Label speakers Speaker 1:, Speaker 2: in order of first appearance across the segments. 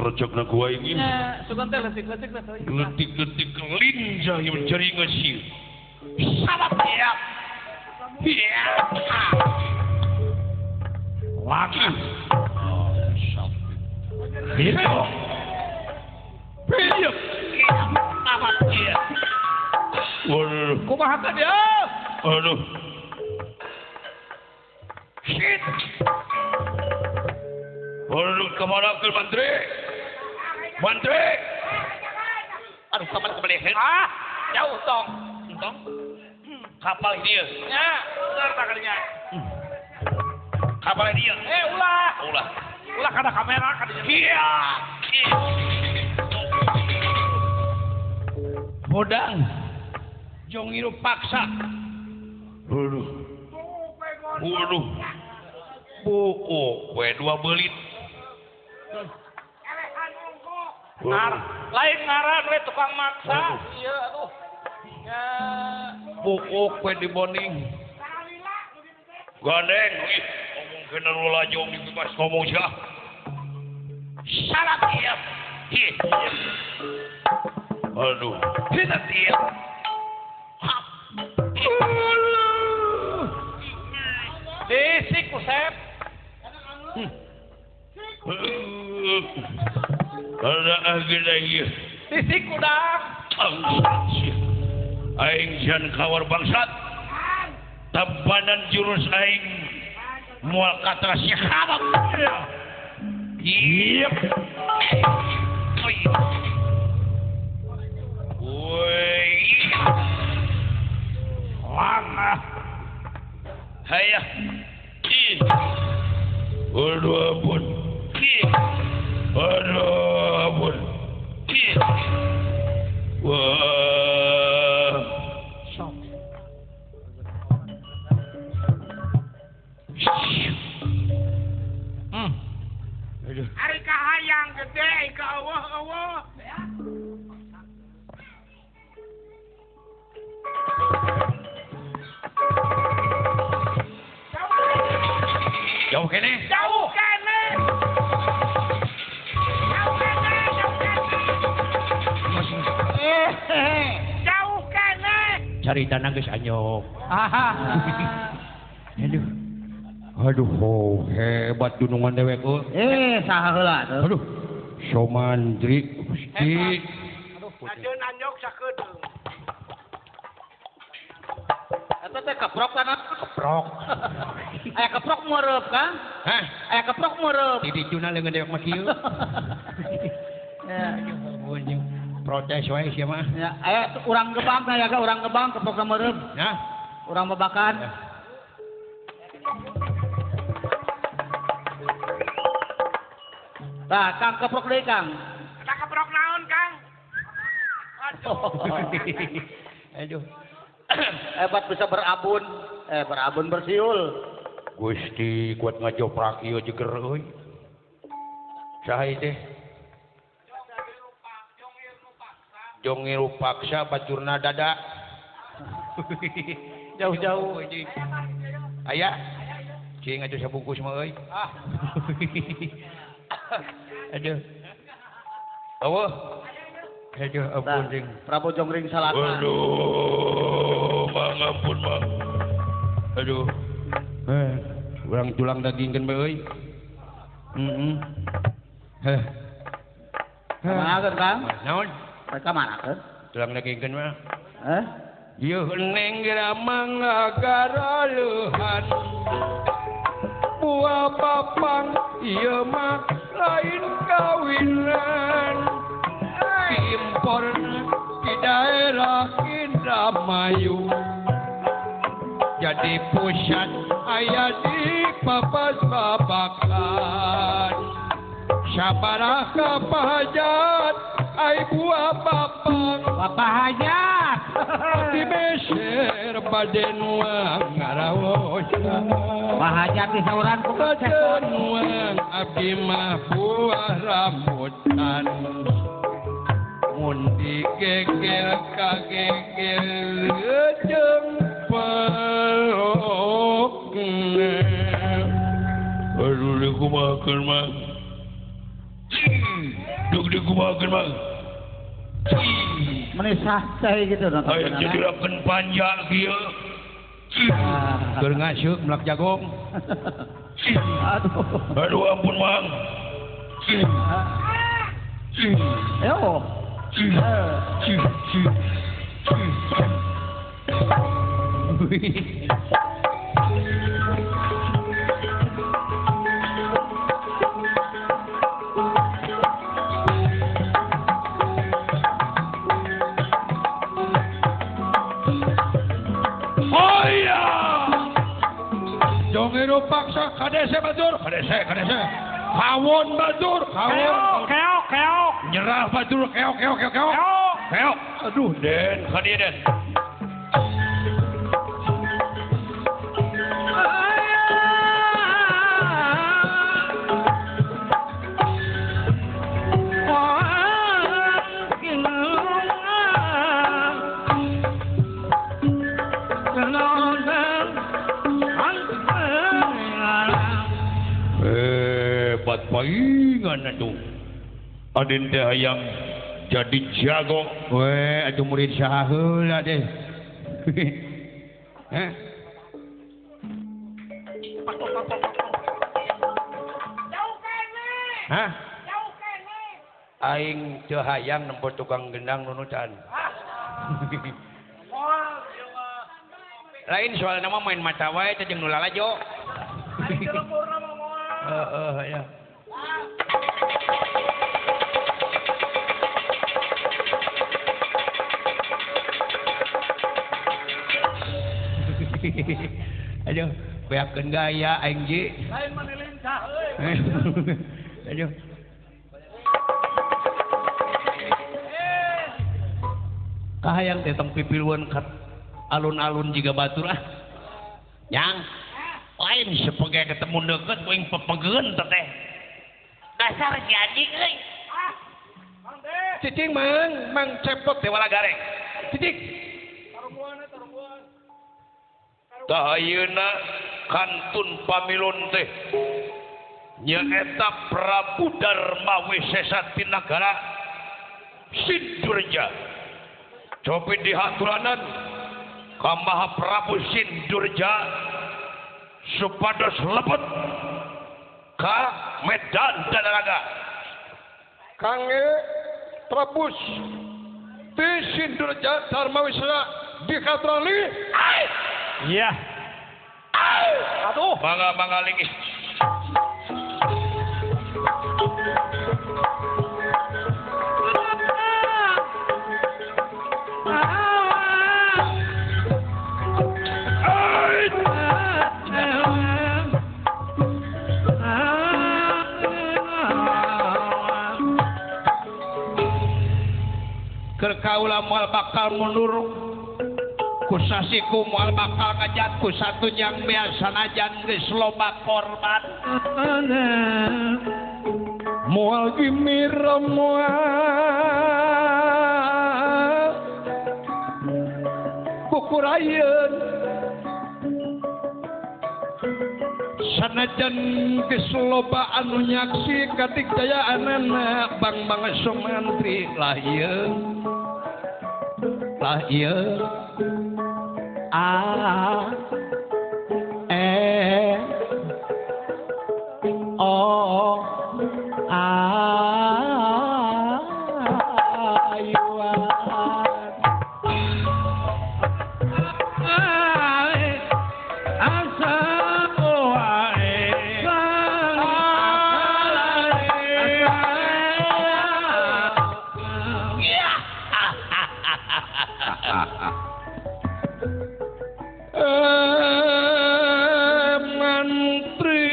Speaker 1: Rocok-rocok na ku aing.
Speaker 2: Nya, sugan teh leutik-leutik teh.
Speaker 1: Leutik-leutik linjah yang mencari ngasih. Sabat ya. Ya. Lagi. Gitu. Piye? Sabat ya. Waduh.
Speaker 2: Kumaha teh dia?
Speaker 1: Aduh. Shit. Waduh, kemana ke mantri? Mantri. Aduh, kapal kebelehan.
Speaker 2: Ah, jauh tong.
Speaker 1: Tong. Kapal dia.
Speaker 2: Ya, bener tak kalinya.
Speaker 1: Kapal dia.
Speaker 2: Eh, ulah.
Speaker 1: Ulah.
Speaker 2: Ulah kada kamera kada.
Speaker 1: Iya. Bodang. Jong hirup paksa. Aduh. Waduh. Oh, we dua belit.
Speaker 2: Lain ngaran we tukang maksa. Iya aduh. Ya.
Speaker 1: Buuk we diboning. Gandeng, ih, ngomong kena lolajong dibebas ngomong sia. Salah tiap. Ih. Aduh, tidak tiap. Hap.
Speaker 2: Disik Usep.
Speaker 1: Ada lagi.
Speaker 2: Disik udang.
Speaker 1: Aing jan kawar bangsat. Tabanan jurus aing moal kata si habab. Yep. Woi. Lama. Hayah. Aduh ampun. Aduh ampun. Wah. Aduh.
Speaker 3: Ari kahayang gede ka eueuh-eueuh.
Speaker 1: Jauh kene.
Speaker 3: Jauh kene. Jauh kene, jauh kene. Jauh kene.
Speaker 1: Cari tanah geus anyok. Aduh. Aduh, oh, hebat dunungan dewek euy.
Speaker 4: Eh, saha heula tuh.
Speaker 1: Aduh. Somandri Gusti.
Speaker 3: Aduh, ajeun anyok sakedeung.
Speaker 4: Eta teh keprok kan?
Speaker 1: Keprok.
Speaker 4: Aya keprok meureub kan?
Speaker 1: Hah?
Speaker 4: Aya keprok meureub.
Speaker 1: Di dicuna leungeun dewek mah kieu.
Speaker 4: Ya,
Speaker 1: protes wae sia mah.
Speaker 4: Ya, aya urang gebang aya ga urang gebang keprok meureub.
Speaker 1: Nah,
Speaker 4: urang babakan. Tah, Kang keprok deui, Kang.
Speaker 3: Eta keprok naon, Kang? Aduh.
Speaker 1: Aduh.
Speaker 4: Hebat bisa berabun, berabun bersiul.
Speaker 1: Gusti kuat ngajoprak ieu jeger euy. Saha ieu teh? Jongir paksa bacurna dada. Jauh-jauh anjing. Aya. Cing atuh sabungkus mah euy.
Speaker 2: Ah.
Speaker 1: Aduh. Eueuh. Aduh ampun cing.
Speaker 4: Prabu Jongring Salaka.
Speaker 1: Aduh, Bang ampun, Bang. Aduh. Urang tulang daging kan bae euy. Heeh. Heh.
Speaker 4: Kamanakeun, Kang?
Speaker 1: Naon?
Speaker 4: Mereka manakeun?
Speaker 1: Tulang daging kan mah.
Speaker 4: Heh?
Speaker 1: Yeuh neng ramang garaleuhan. Buah papang ieu mah lain kawinan. Impor di daerah Indramayu. Jadi pusat aya di papas babakan. Sabaraha pahajat ai buah papang.
Speaker 4: Bapak hajat.
Speaker 1: Di beser bade nuang ngarawosan.
Speaker 4: Bahajat di sauran ku
Speaker 1: bade nuang abdi mah buah rambutan. Mun digegel kagegel jeung pelokna. Aduh, kumaha mah. Dikumahakeun Mang.
Speaker 4: Meni sah cai gitu nonton.
Speaker 1: Hayang jadi rakeun panjang kieu. Keur ngaseuk melak jagong.
Speaker 4: Aduh.
Speaker 1: Aduh ampun Mang.
Speaker 4: Yo.
Speaker 1: Oh iya. Jong hirup paksa kadese batur, kadese, kadese. Kawon batur, kawon.
Speaker 3: Keok, keok.
Speaker 1: Nyerah batur, keok, keok, keok, keok. Keok. Aduh, Den, ka dieu Den. Hebat paingan atuh. Adin teh hayang jadi jago. Weh, atuh murid saha heula teh. Heh.
Speaker 3: Jauh keneh.
Speaker 1: Hah?
Speaker 3: Jauh keneh.
Speaker 1: Aing teu hayang nempo tukang gendang nunutan. Lain soal nama main mata wae teh jeung nu lalajo.
Speaker 3: Aing teu lempurna mah moal.
Speaker 1: Heeh, ya. Aduh, beakeun gaya aing ji.
Speaker 3: Lain mah lincah euy.
Speaker 1: Aduh. Kahayang teh tong pipiluan ka alun-alun jiga batur ah. Yang lain sebagai ketemu deket kuing pepegeun teh. Dasar si anjing euy.
Speaker 3: Ah. Mang Deh.
Speaker 1: Cicing Mang, Mang cepot teh wala gareng. Cicing.
Speaker 3: Tarungguan tarungguan.
Speaker 1: Tah ayeuna kantun pamilon teh nyaeta Prabu Darma Wisesa Tinagara Sindurja. Cobi dihaturanan ka Maha Prabu Sindurja supados lebet ka Medan Danaraga.
Speaker 2: Kangge Prabu ti Sindurja Darma Wisesa dihaturan li.
Speaker 3: Iya.
Speaker 2: Aduh.
Speaker 1: Mangga mangga linggis. Keur kaula moal bakal mundur. Kusasiku moal bakal ngajat ku satu yang biasa najan geus loba korban.
Speaker 2: Moal gimira moal kukurayeun sanajan geus loba anu nyaksi katikjayaanana bang-bang sumantri lah ieu lah ieu A E O A Mantri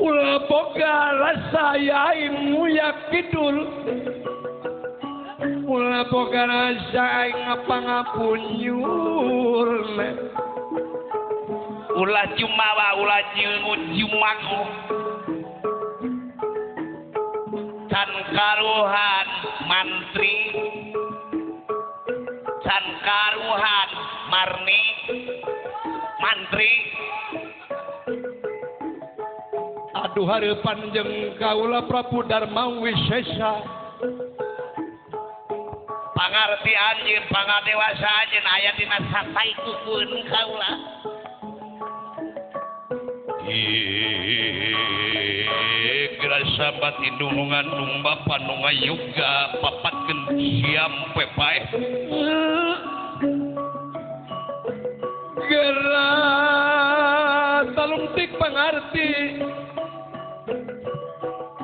Speaker 2: ulah boga rasa aing muyak kidul ulah boga rasa aing ngapangapunyur
Speaker 1: ulah jumawa ulah jumaku can karuhan mantri can karuhan marni mantri
Speaker 5: Adu hareupan jeung kaula Prabu Darma Wisesa.
Speaker 1: Pangarti anjeun pangadewasa anjeun aya dina satai kukueun kaula.
Speaker 5: Gerasa batin dunungan nung bapa nu ngayuga papatkeun siam pepaeh. Gera talungtik pangarti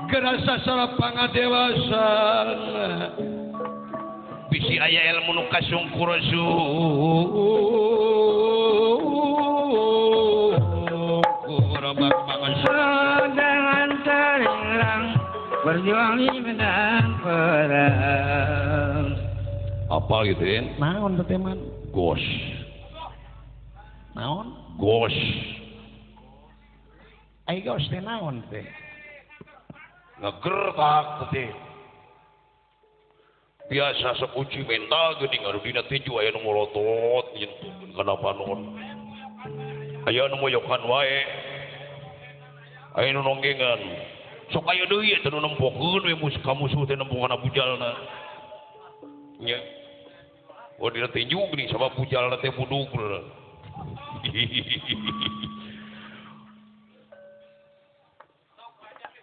Speaker 5: gerasa salah pangadewasana
Speaker 1: bisi aya ilmu nu kasungkur
Speaker 4: jangan terhilang berjuang di medan perang.
Speaker 5: Apa gitu ya?
Speaker 1: Naon teh man?
Speaker 5: Gos.
Speaker 1: Naon?
Speaker 5: Gos.
Speaker 1: Ai gos teh naon teh?
Speaker 5: Ngegertak teh. Biasa sok uji mental geuning anu dina tinju aya nu molotot nyentuhkeun kana panon. Aya nu moyokan wae. Aya nu nonggengan. Sok aya deui eta nu nempokeun we ka musuh teh nempo kana bujalna. Nya. Oh dina tinju geuning sabab bujalna teh budug.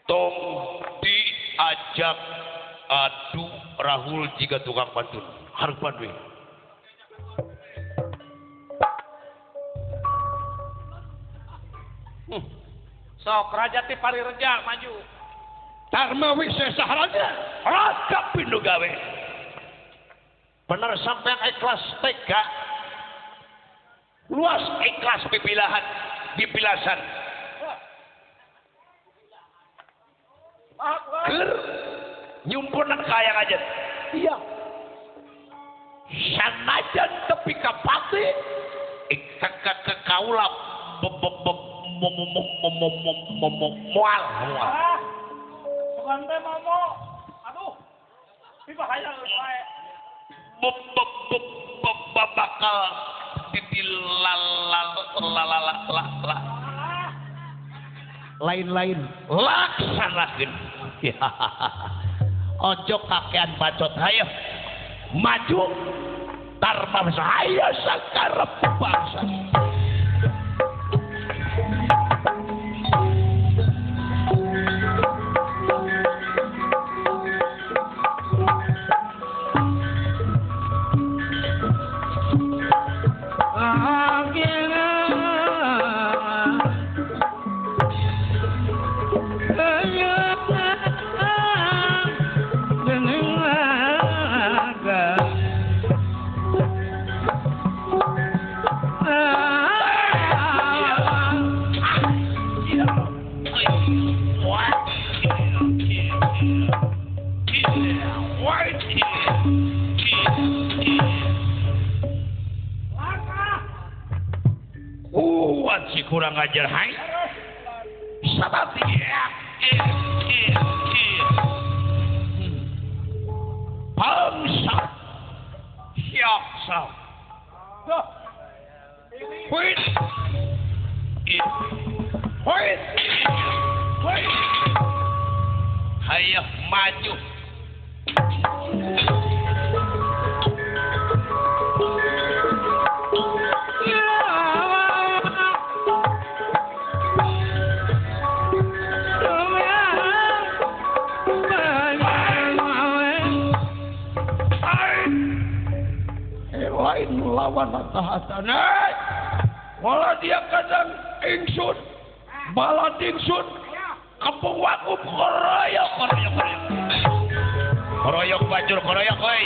Speaker 5: Tong diajak adu Rahul jika tukang pantun hareupan we.
Speaker 2: Sok Raja ti Parireja maju.
Speaker 5: Dharma Wisesa Raja
Speaker 1: Raja Pindu gawe. Bener sampean ikhlas tega. Luas ikhlas pipilahan, pipilasan. Keur nyumpunan kaya aja. Iya. Sanajan tepi ka pati ka kaula moal moal.
Speaker 2: Bukan teh momo. Aduh. Bahaya wae.
Speaker 1: Bakal didilalalalalala. Lain-lain laksanakeun. Ojo kakean bacot hayo maju Dharma hayo sakarep bangsa. Kuat si kurang ajar hai. Sabati. Bangsa. Siap sah. Wait. Wait. Wait. Hayah maju.
Speaker 5: Lain lawan tahatane wala dia kadang ingsun balad ingsun kampung wakup koroyok koroyok koroyok
Speaker 1: koroyok bajur koroyok oi.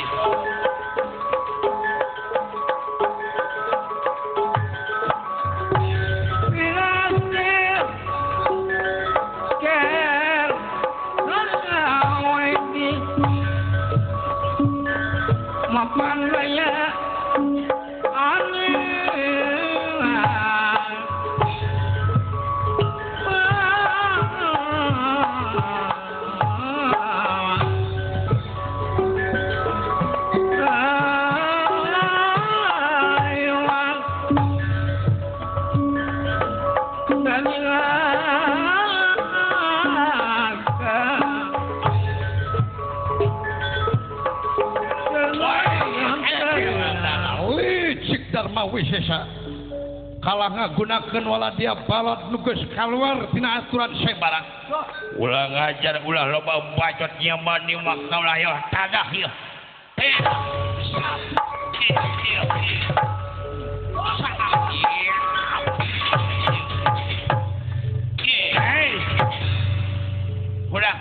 Speaker 1: Darma Wisesa kalah ngagunakeun waladia balad nu geus kaluar tina aturan sayembara. Ulah ngajar ulah loba bacot nyaman di mah kaulah yeuh tadah yeuh. Hei. Udah.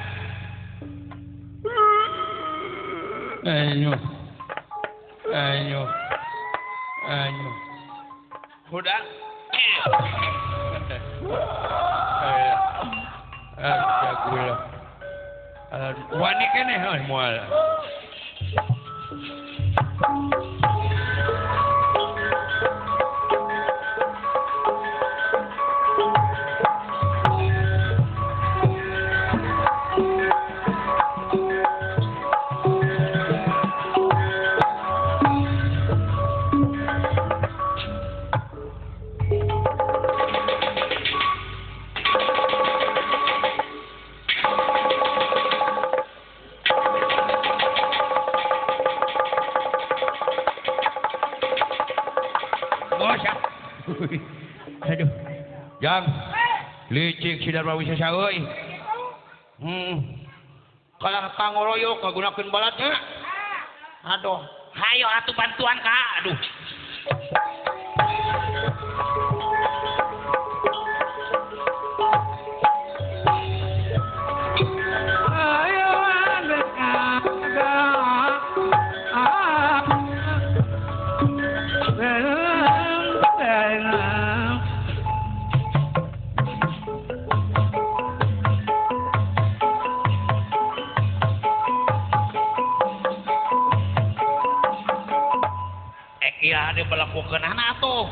Speaker 1: Ayo. Ayo. Ayo. Udah. Wani keneh euy moal. Aduh. Jang. Licik si Darma Wisesa euy. Kalah kangoroyok ngagunakeun balatnya. Aduh, hayo atuh bantuan ka. Aduh. Melakukan anak tuh.